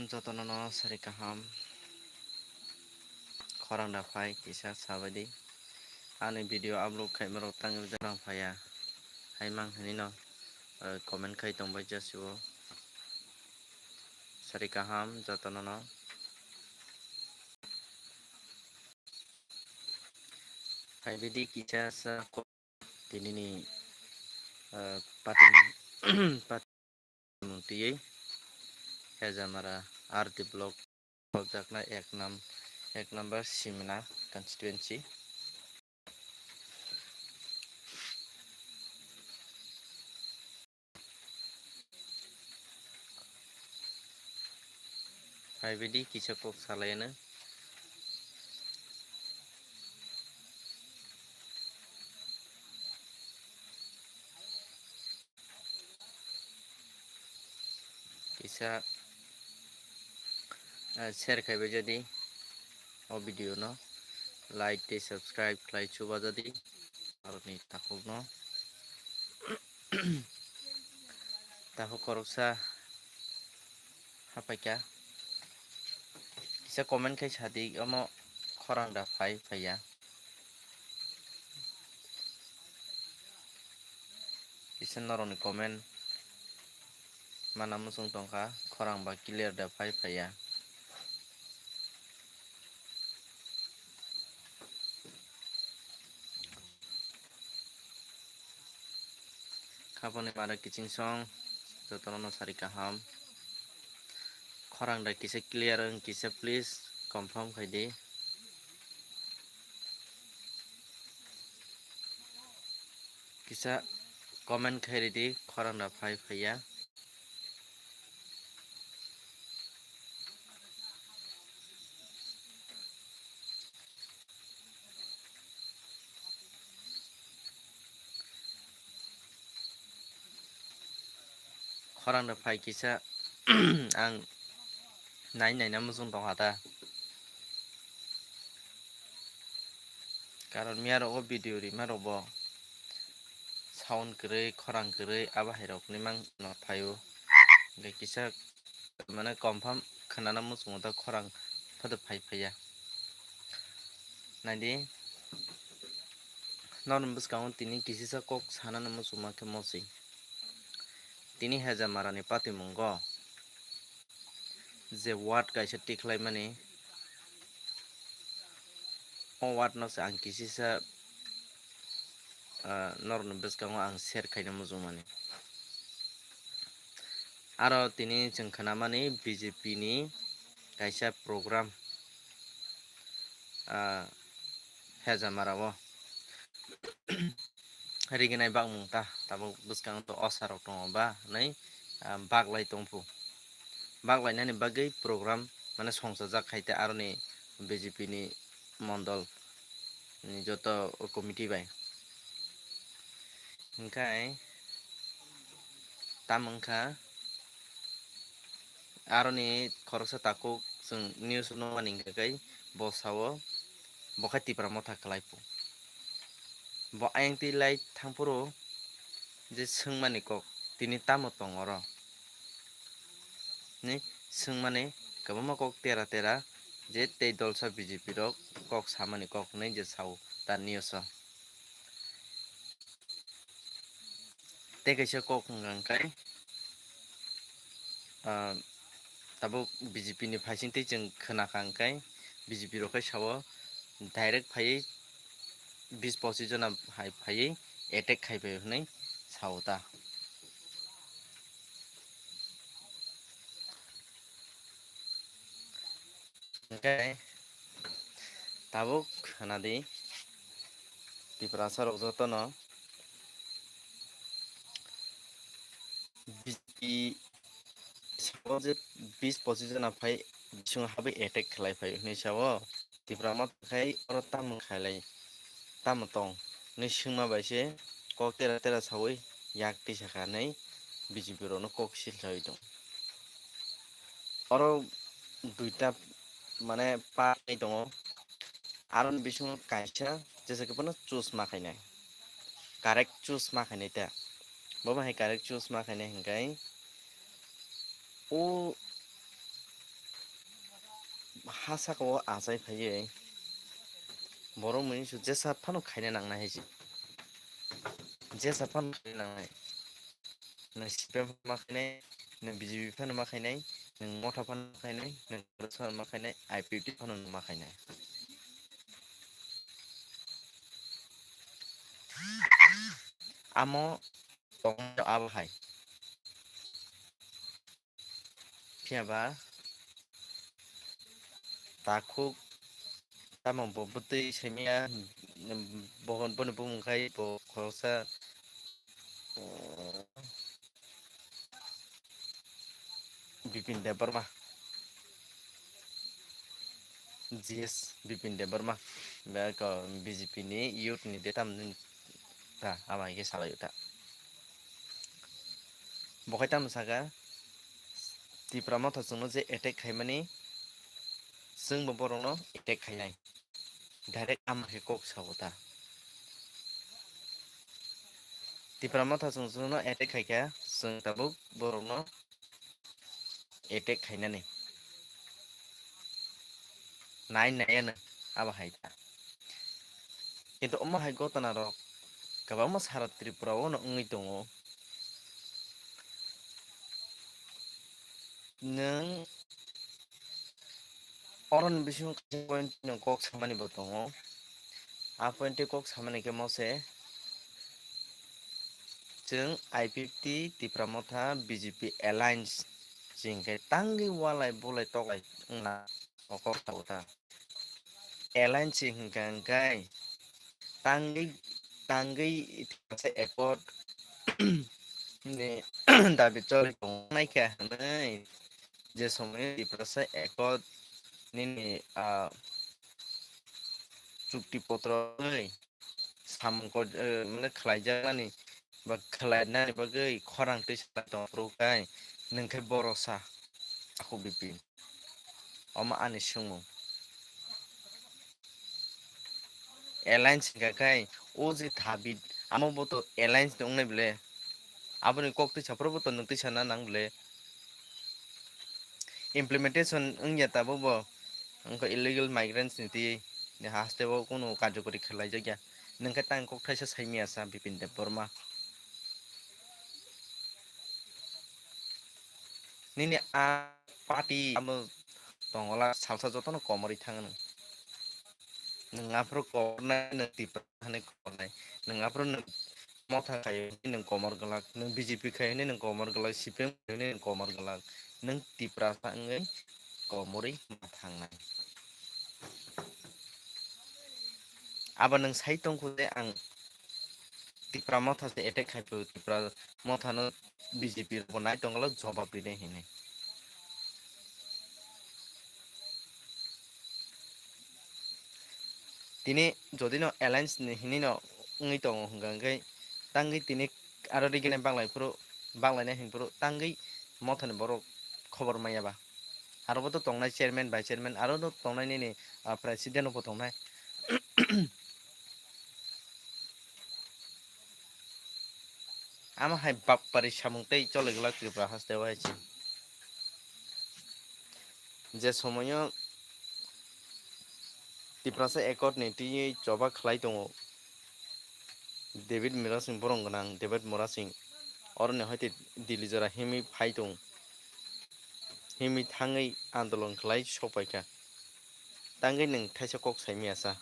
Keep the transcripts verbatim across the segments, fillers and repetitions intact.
Jotono no sari kaham. Khorang da phai kisa sabaidi. Ani video upload khaima rok tang jang phaiya. Hai mang hini no, eh, comment khai tong bai jasibo. Sari kaham jotono no. Hai bidi kisa sa ko-, tinini, eh, patin, patin mung tiyei. Hejamara R D block. Khokjaknai ek nam-, ek number Simna constituency. Hai bidi kisa kok salai ano. Kisa, eh, share khai bai jadi o video no, like tei subscribe khlai chuba jadi aroni takhuk no. Takhuk khoroksa hapaikha, kisa comment khai sadi omo khorang da phai phaiya. Kisa norokni comment mana muchung tongkha, khorang ba clear da phai phaiya. Khapangni mara kiching song, jotono no sari kaham. Khorang da kisa clear wng kisa please confirm khai di. Kisa comment khai ridi khorang da phai phaiya. Khorang da phai kisa ang nai naina muchung tongkha ta. Karon miya rogo video rima rokbo sound kwrwi, khorang kwrwi, abo hai rokni mang no phaio. Hingke kisa mane confirm khwnana muchungo ta khorang photo phai phaiya. Naidi, norokni bwskango tini kisisa kok sanani muchungma khe mosi. Tini Hejamarani patimungo je ward kaisa tikhlaimani, o ward no se ang kisisa, ah, norokni bwskango ang share khaina muchungmani. Aro tini chwng khwnamani B J P ni kaisa program, ah, Hejamarao. Riginai bakmung ta, tabuk bwskango to osa rok tongo ba hwnwi, ah, baklai tongphu. Baklainani bagwi program mane songchajak khai tei aroni B J P ni mondol ni joto committee bai. Hingkhai tamo wngkha aroni khoroksa takhuk chwng news nukmani hingkha khe bo sao bo khe Tipra Motha kwlai phu. Bo ayang twi lai thangphuru je swngmani kok tini tamo tong oro hinwi swngmani kwbangma kok tera tera je tei dolsa B J P rok kok samani kok hinwi je sao ta news o. Tei kaisa kok hwnka hwnkhe, ah, tabuk B J P ni phaising twi chwng khwnakha hwnkhe B J P rok khe sao direct phaiwi bis pochis jona hai phaiwi attack khai phai hwnwi sao ta. Hingkhe tabuk khwnadi, Tiprasa rok jotono B J P sao je bis pochis jona phai bisingo habwi attack khlai phai hwnwi sao. Tipra Motha khai oro tamo khailai, tamo tong hinwi swngma bai se kok tera tera saui yak tisa kha hinwi B J P rokno kok sil khlaiwi tong. Oro duita mane part ni tongo, aroni bisingo kaisa jesa khe bono choose ma khainai, correct choose ma khainai ta. Bo bai hai correct choose ma khainai hwnkhe o ha saka o achai phaiwi borok mui su jesa phano khaina nangnai hai se. Jesa phano khaina nangnai. Nwng C P M phano ma khainai, nwng B J P phano ma khainai, nwng Motha phano ma khainai, nwng Congress phano ma khainai, I P F T phano ma khainai. Amo tongmani abo hai. Phiya ba takhuk tamo bo bwtwi simiya, bo, boni bumung khai bo khoroksa, Bipin Debbarma, G S Bipin Debbarma, B J P ni youth ni de tam ta ama hai khe salai ta. Bo khai tamo saka, Tipra Motha chwngno je attack khaimani, chwngbo borokno attack khainai. Direct ama khe kok sao ta. Tipra Motha chwng chwngno attack khaikha, chwng tabuk borokno attack khainani. Nai nai ano abo hai ta. Kintu omo hai gotona rok kwbangma sara Tripura o no wngwi tongo. Nwng oroni bisingo kaisa point no kok samani bo tongo. A point kok samani khe mose chwng I P F T, Tipra Motha, B J P alliance chwng khe tangwi walai bulai toklai wngna o kok sao ta. Alliance hwnkha hwnkhe tangwi, tangwi Tiprasa accord ni dabi choli tongnai kha hwnwi je somono Tiprasa accord nini, ah, chukti potro wnwi samung ko, eh, mane khlaijaknani ba khlainani bagwi khorang twi sa tong phuru khai nwng khe borok sa aku bipi. Omo ani swngmung. Alliance hwnkha khai o je thabit, amo bo to alliance ni wngnai bwle. Aboni kok twi saphuru bo to nwng twi sana nang bwle. Implementation wngya tabuk bo, wngkha illegal migrants ni twi haste o kunu karjokori khlaijakya. Nwng khe tang kok thaisa saimaya sa Bipin Debbarma. Nini a party abo tongola salsa jotono komorwi thangno. Nwng aphuru komornai, nwng Tipra hani komornai. Nwng aphuru nwng Motha khai hwnwi nwng komor glak, nwng B J P khai hwnwi nwng komor glak, C P M khai hwnwi nwng komor glak. Nwng Tiprasa wngwi komorwi ma thangnai. Abo nwng sai tongkhu je ang Tipra Motha se attack khai phuru Tipra Mothano B J P rokbo nai tonglo jobab rinai hinwi. Tini jodi no alliance ni hinwi no wngwi tongo hwnkha hwnkhe tangwi tini aro rigini banglai phuru, banglainai hinphuru tangwi Mothani borok khobor manya ba. Aro bo to tongnai chairman, vice chairman, aro no tongnai nini, ah, president rokbo tongnai. Amo hai bapari samung tei choli glak Tripura haste o hai se. Je somoyo Tiprasa accord ni twi choba khlai tongo David Murasing, borong gwnang David Murasing, oroni hoite Delhi jora himwi phai tong, himwi thangwi andolon khlai sok paikha. Tangwi nwng thaisa kok saimaya sa.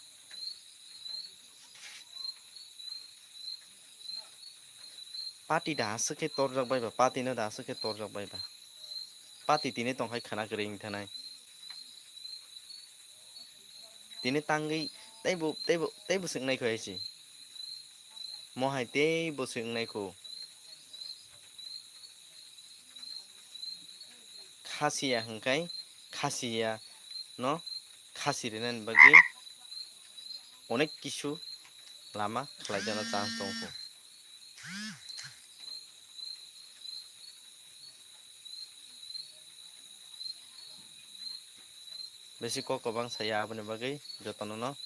Party da aswk khe torjak bai ba, party no da aswk khe torjak bai ba. Party tini tong hai khana kwrwi wng thanai. Tini tangwi teibo, teibo, teibo swknai kho hai se. Mo hai teibo swknai kho. Khasiya hwnkhe khasiya no khasi rinani bagwi onek kisu lama khlaijakna chance tongkho. Besi kok kwbang saya, aboni bagwi jotono no